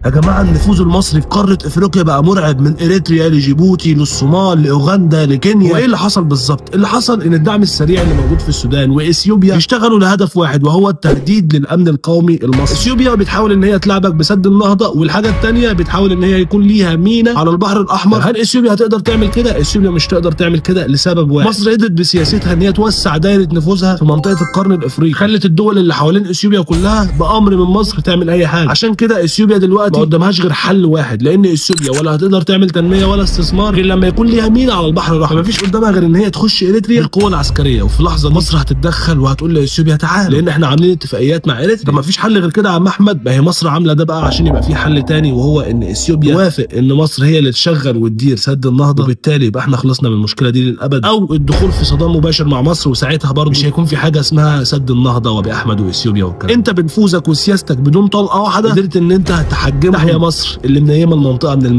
يا جماعة النفوذ المصري في قارة افريقيا بقى مرعب، من اريتريا لجيبوتي للصومال لاوغندا لكينيا. وايه اللي حصل بالظبط؟ اللي حصل ان الدعم السريع اللي موجود في السودان واثيوبيا بيشتغلوا لهدف واحد، وهو التهديد للامن القومي المصري. اثيوبيا بتحاول ان هي تلعبك بسد النهضة، والحاجة الثانية بتحاول ان هي يكون ليها ميناء على البحر الاحمر. هل اثيوبيا هتقدر تعمل كده؟ اثيوبيا مش تقدر تعمل كده لسبب واحد، مصر قدرت بسياستها ان هي توسع دايرة نفوذها في منطقة القرن الافريقي، خلت الدول اللي حوالين اثيوبيا كلها بامر من مصر تعمل اي حاجة. عشان كده اثيوبيا دلوقتي ما قدامهاش غير حل واحد، لان اثيوبيا ولا هتقدر تعمل تنمية ولا استثمار غير لما يكون ليها ميناء على البحر الاحمر. مفيش قدامها غير ان هي تخش اريتريا بالقوة العسكرية، وفي لحظة مصر هتتدخل وهتقول لاثيوبيا تعال، لان احنا عاملين اتفاقيات مع اريتريا. طب مفيش حل غير كده يا عم احمد؟ ما هي مصر عامله ده بقى عشان يبقى في حل تاني، وهو ان اثيوبيا توافق ان مصر هي اللي تشغل وتدير سد النهضة، وبالتالي يبقى احنا خلصنا من المشكلة دي للابد، او الدخول في صدام مباشر مع مصر، وساعتها برضه مش هيكون في حاجة اسمها سد النهضة وابي احمد واثيوبيا والكلام. انت بنفوذك وسياستك بدون طلقه واحدة قدرت ان انت تحجمها. تحيا مصر اللي منيمه المنطقة من المغرب.